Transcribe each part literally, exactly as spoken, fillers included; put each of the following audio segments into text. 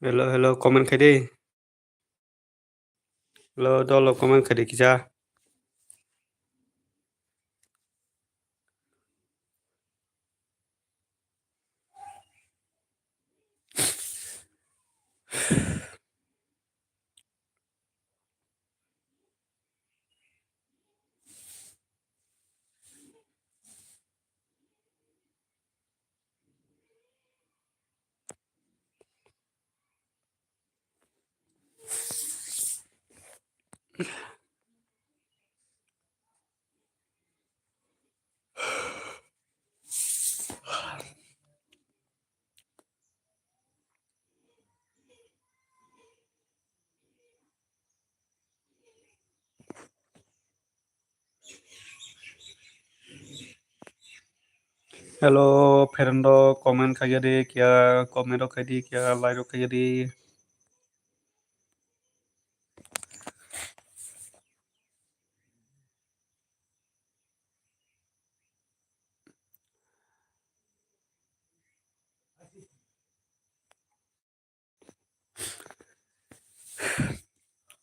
Hello, hello, comment khai di. Hello, dolo comment khai di kisa. Hello, friend rok comment khai di, kya comment rok khai di, kya like rok khai di.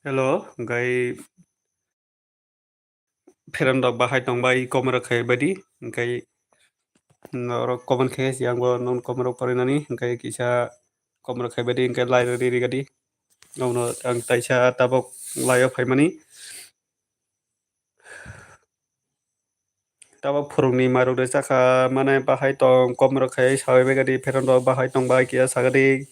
Hello, hingkai friend rok bahai tong bai comment rok khai bai di, hingkai norok comment khai si ang bo non comment rok porinani, hingkai kisa comment rok khai bai di, hingkai like rok ri ri ga di. Abono ang taisa tabok live o phaimani. Tabok phwrwngni mairok de chakha mane bahai tong, comment rok khai sawi bai gadi, friend rok bahai tong bai kiya sagadi.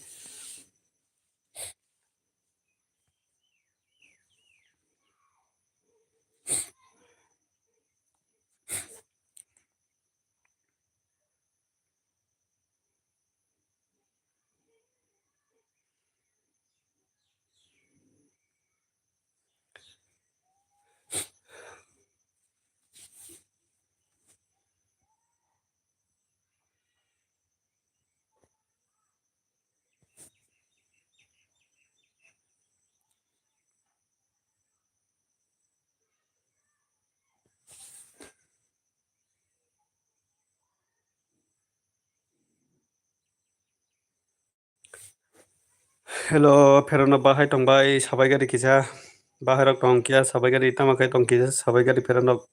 Hello, pherano bahai tong bai, sabai gari kisa. Bahai rok tong kiya, sabai gari tamo khe tong kisa, sabai gari pherano.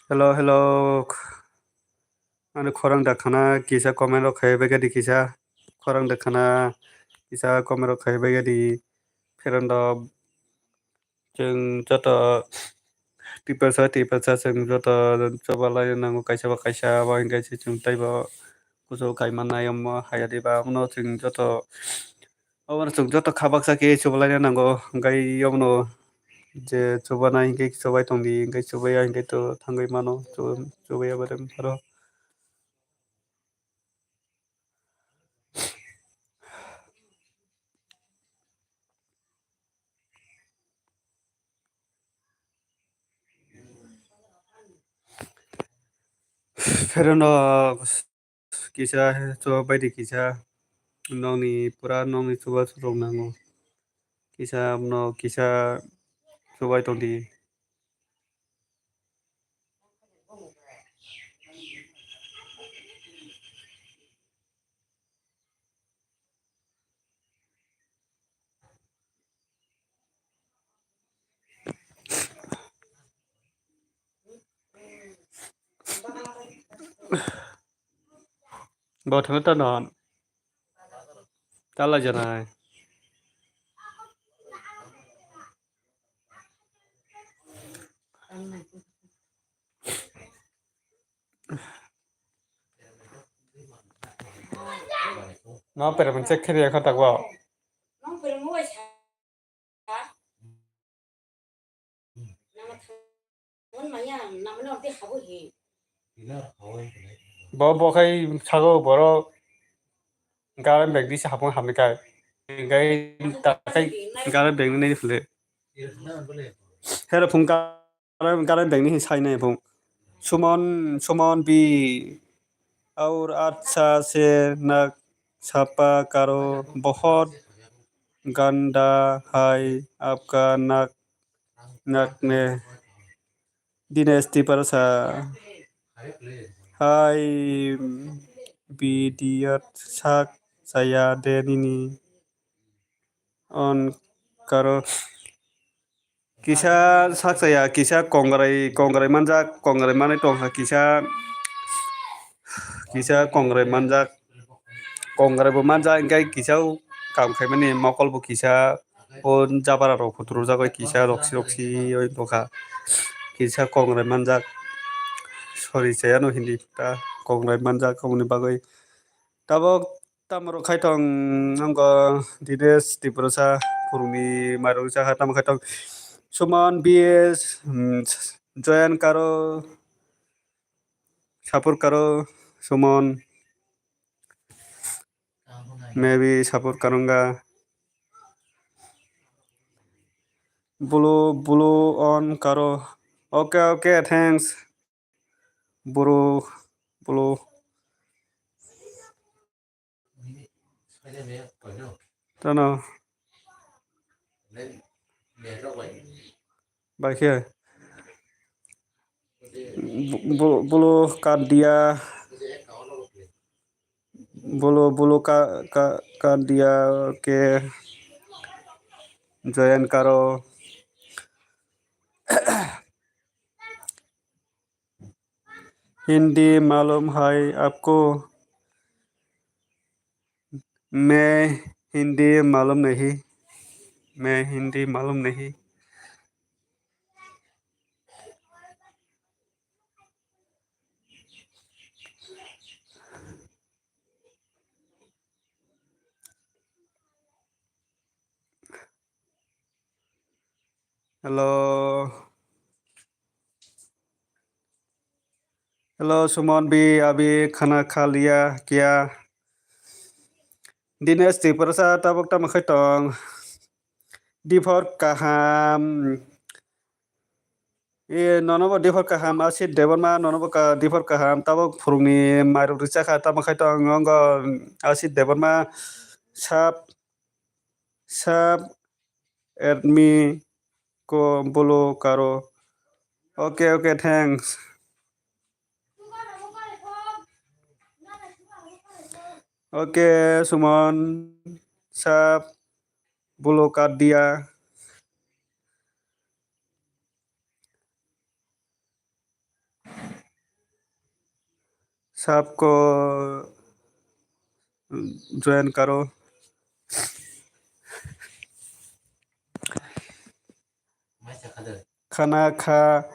Hello, hello. Ani khorang da khana kisa comment rok khai bai gadi kisa. Khorang da khana kisa comment rok khai bai gadi. Pherano chwng joto tiprasa, tiprasa chwng joto choba lai nango kaisa ba kaisa, abo hinkhe se chwng teibo kuchuk kai mannai omo haya diba. Abono chwng joto Obono chwng joto kha baksa khe chubalaina nango, hwnkhe obono je chubanai hwnkhe chubai tongdi, hwnkhe chubaiya hwnkhe to thangwi mano, chu-, chubaiya ba de pharo. Pherano kisa chubabaidi kisa, nokni pura nokni chubachu rok nango. Kisa no kisa chubai tongdi. Bo thangwi tano tala janai. No, pero mun check khede kha takbo. Bo, bo khai sago borok garden bag disa hapung hamni kai. Gai takai garden bag ni nai phule. Hero phung garden, garden bag ni sai nai phung. Suman, Suman B, और अच्छा से नक छापा करो, बहुत गंदा है आपका नक, नक ने। Dinesh Tiprasa. Hai, video sak saya de nini. On karo. Kisa sak saya, kisa kongrai, kongrai manjak, kongrai manwi tongkha kisa, kisa kongrai manjak, kongrai bo manjak, hingke kisa o kam khaimani mokol bo kisa, o jabara rok phutur rwjak bai kisa roksi roksi oi tongkha, kisa kongrai manjak, sorry saya no hindi ta kongrai manjak, oboni bagwi tabok. Tamo rok khai tong, wngkha Dinesh Tiprasa, phurungni mairok wngkha, tamo khai tong Suman B S, um, Joyan Karo, Sapur Karo, Suman, maybe Sapur Karo wngkha. Blue, blue on Karo. Okay, okay, thanks. Bro, bro. Tano. Bai khe. Bu-, bu-, bulu kat dia. Bulu, bulu ka, ka, kat dia ke join karo. Hindi मालूम है आपको? मैं हिंदी मालूम नहीं, मैं हिंदी मालूम नहीं। Hello. Hello, Suman B, abhi khana kha liya kya? Dinesh Tiprasa tabok tamo khai tong. Diphor kaham. E, nono bo diphor kaham, Asit Debbarma, nono bo ka, diphor kaham. Tabok phurungni mairok rwchakha, tamo khai tong, wngkha Asit Debbarma, sap, sap, admi ko bolo karo. Okay, okay, thanks. Okay, Suman sap, bolo kar dia. Sabko join karo. Khana kha,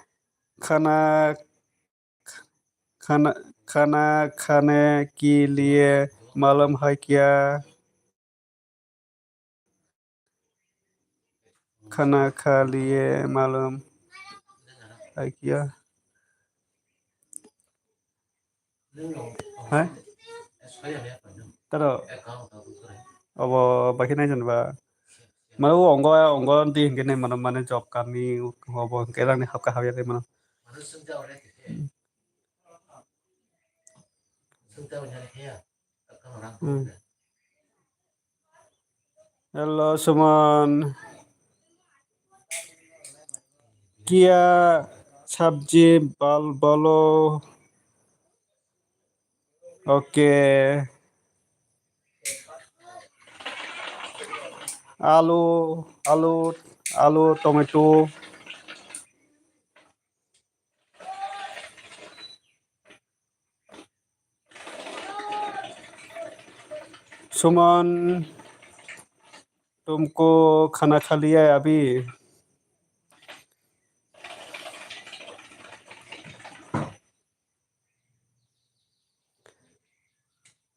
khana, khana, khana khane ke liye malum hai kya? खाना खा लिए मालूम है क्या? Hai? Taro. Abo bakhe nai jenba. Mane o ongo, ongo di hingke nai mano, mane job kami obo hingke rang ni hapka hapya de mano. Hmm. Hello, Suman. Kya sabji bal bolo? Okay. Alu, alu, alu, tomato. Suman, तुमको खाना खा लिया है अभी?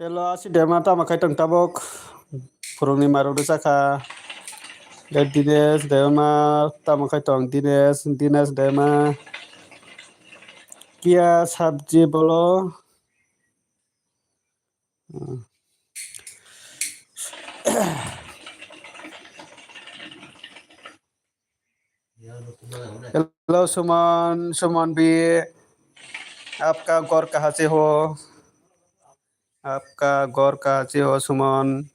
Hello, Asit Debbarma tamo khai tong tabok? Phurungni mairok rwchakha. De Dinesh Debbarma tamo khai tong? Dinesh, Dinesh Debbarma. Kya sabji bolo? Hmm. Hello, Suman, Suman B. आपका घर कहाँ से हो? आपका घर कहाँ से हो, सुमन?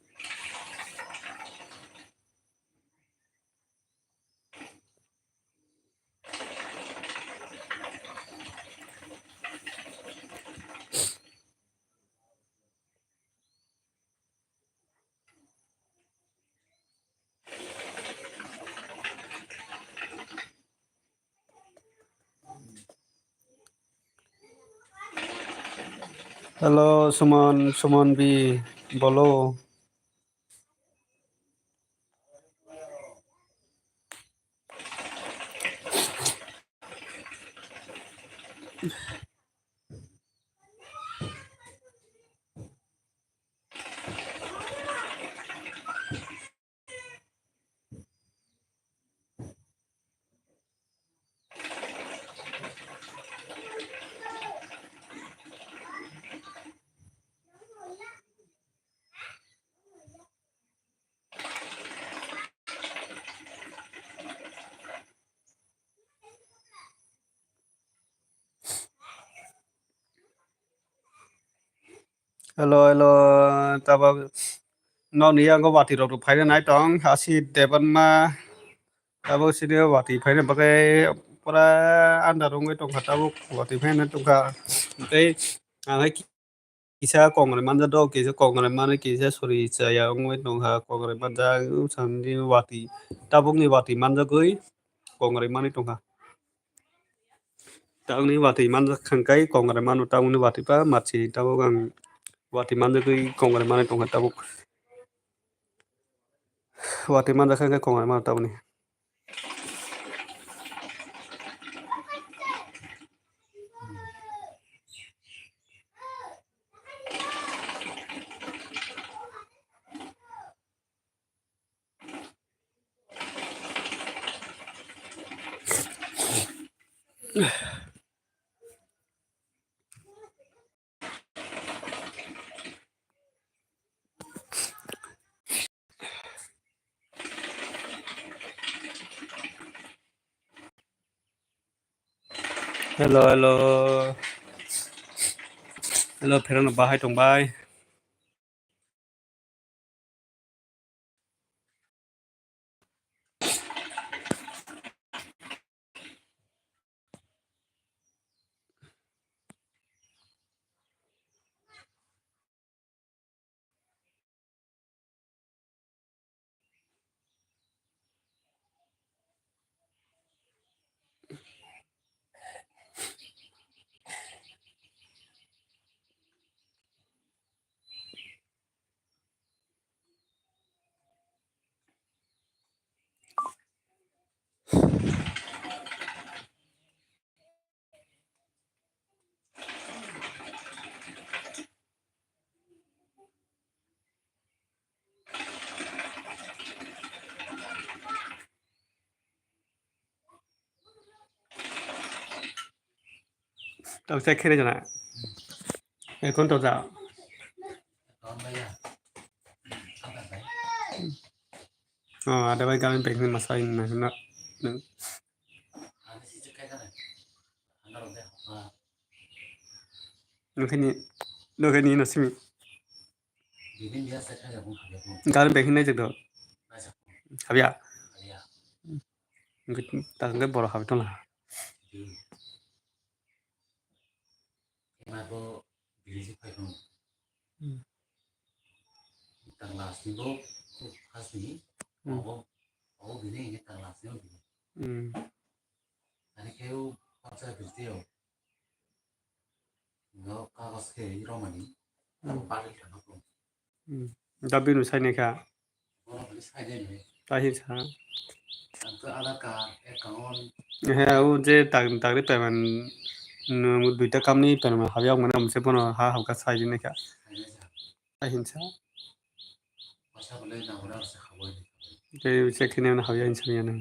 Hello, Suman, Suman B, bolo. Hello, hello, tabok nokni yango watui rok phaina nai tong, Asit Debbarma, tabok sini watui phaina bagwi pura andar wngwi tongkha, tabok watui phaina tongkha, tei ang hai kisa kongrai manjak do, kisa kongrai manwi kisa sori chaya wngwi tongkha, kongrai manjak, o sandi watui, tabokni watui manjagwi kongrai manwi tongkha. Tabokni watui manjak kha hwnkhe kongrai mano, tabokni watui pa machi, tabok ang watui manjagwi kongrai manwi tongkha tabok. Watui manjak kha hwnkhe kongrai mano tabokni. Hello, hello. Hello, pherangno bahai tongbai. Tau check khe rijana. Ekon to ja. Oh, ada bai gamin pek ni masa in na na. Nokhe ni, nokhe ni no simi. Gamin pek ni nai jek do. Habya. Nokhe ta nokhe boro habi tong la. Ema bo bini si phai phano. Hmm. Tang last ni bo khuk khas ni. Hmm. Abo, abo bini ini tang last ni bo bini. Hmm. Ani khe o pacha bini teo. Ngo kagos khe romani. Hmm. Abo bari khana ko. Hmm. Da bini sai ne kha. Tahi sa. He, o je tag-, tagri payment, nwng duita kamni payment habya mane, omse bono ha habka sai di naikha. Tahi sa. Tei check khini ano habya hinsa miyano.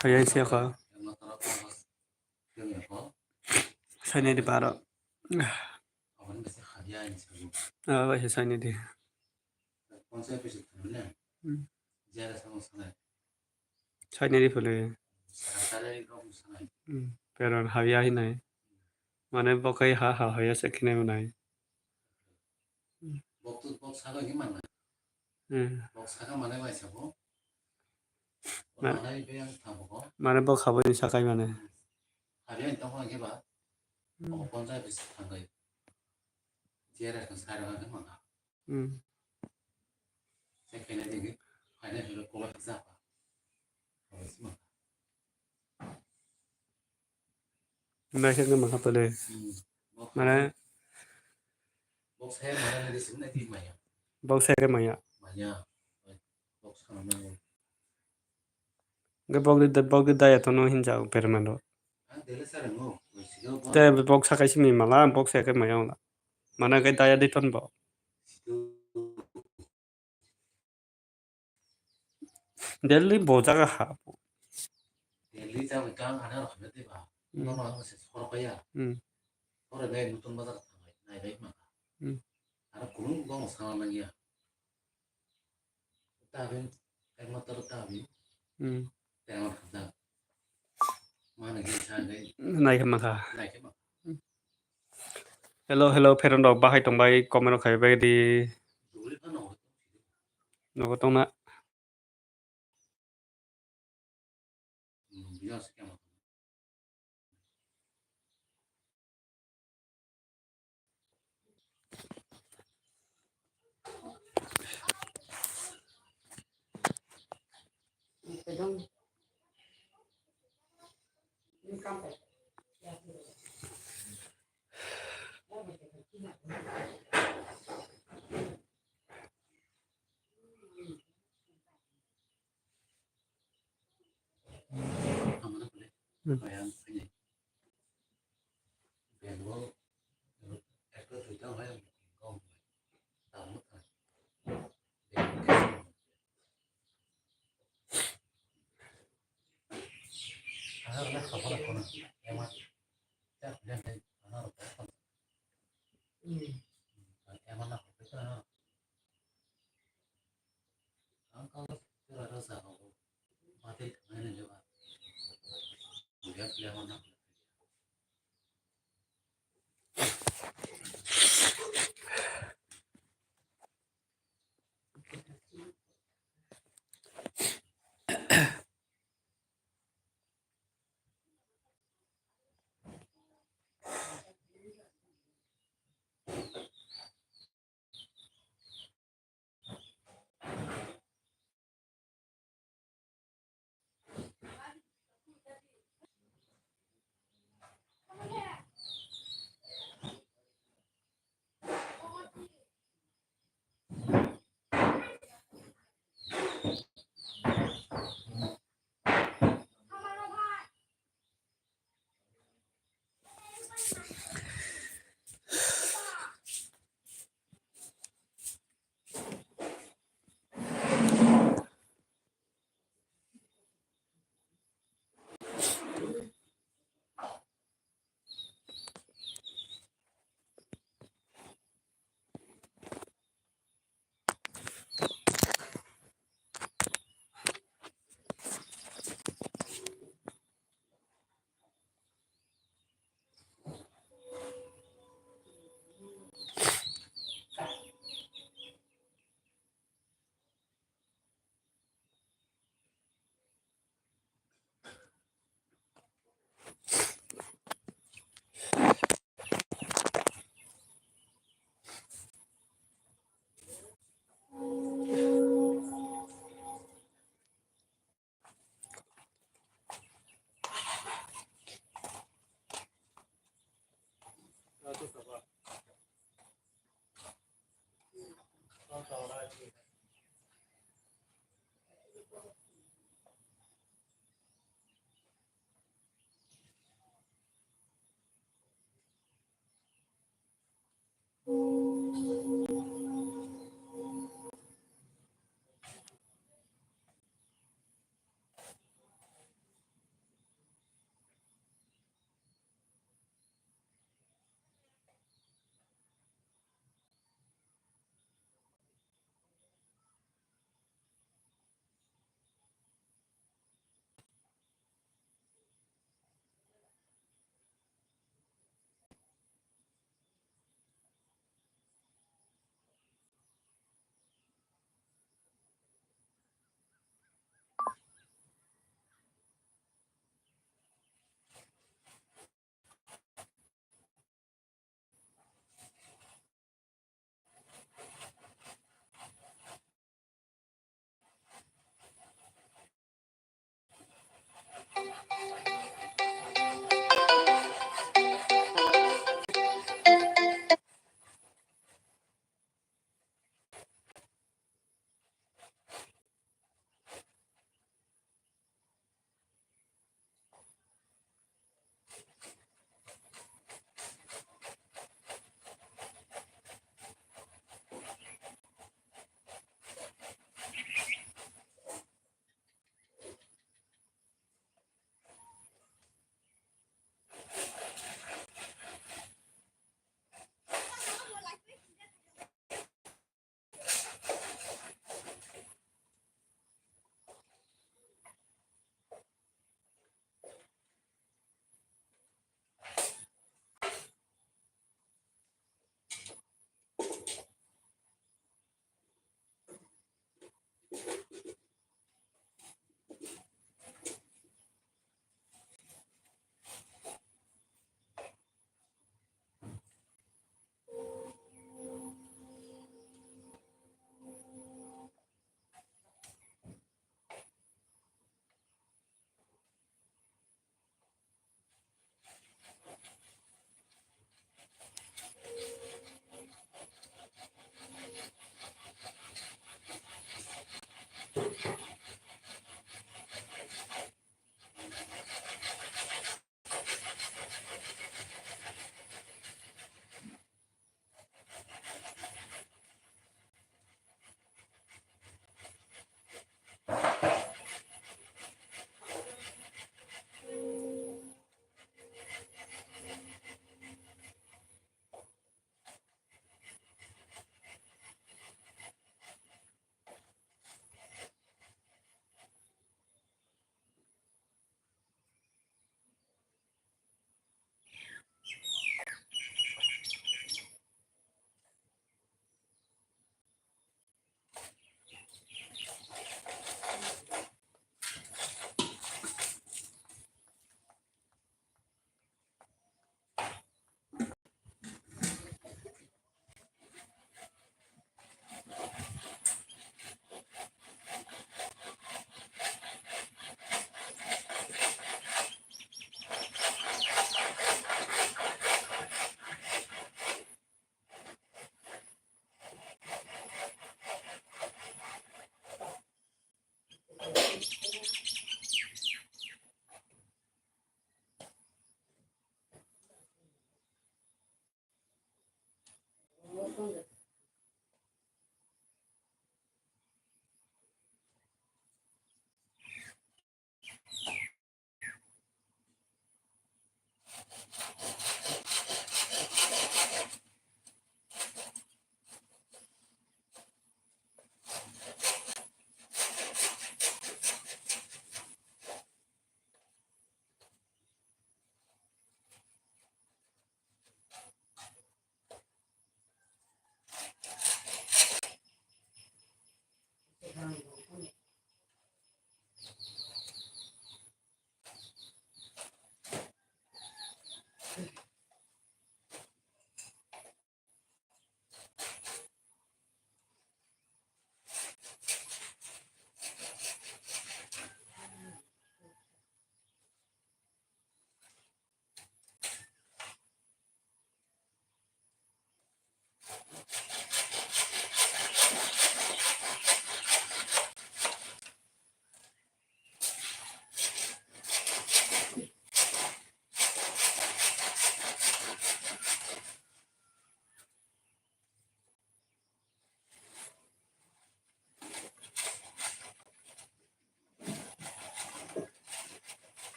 Habya hinsa kha. Sainai di paro. Ah, bai se sainai di. Hmm. Sainai di phone. Saka sare rok sanai. Hmm, peron habya hinai. Mane bo kai ha ha hoya se khinai manai. Bok tu bok saka ni mana. Hmm. Bok saka mane bai sabo. Ma- Mane be yang thambo ko. Mane bo khaboi ni sakai mane. Habya ni tamo ke ba. Hmm. Bok konja bis thangai. Jera kan sare kan mana. Hmm. Naikhe wngkha pale. Hmm. Mane. Bok saya mana lagi sebenarnya di maya. Bok saya ke maya. Maya. Bok sana mana. Ge bok di, bok di daya tono hinja permano. Te bok sakai simi mala, bok saya ke maya wngla. Mana ke daya di ton bo. Delhi bo jaga ha. Delhi jaga gang ana rok hamya de ba. Hmm. Mama se sor kaya. Hmm. Ore nai nutun bazar thangai, nai bai ma. Hmm. Ara kunu bang sana lagi ya. Tabi, ekmatro tabi. Hmm. Tengok khajak. Mana gini sagai. Naikhe makha. Naikhe makha. Hello, hello, pheron rok bahai tongbai, comment rok khai bai di. Duguli phano. Nogo tongna. Hmm, bilang sekian.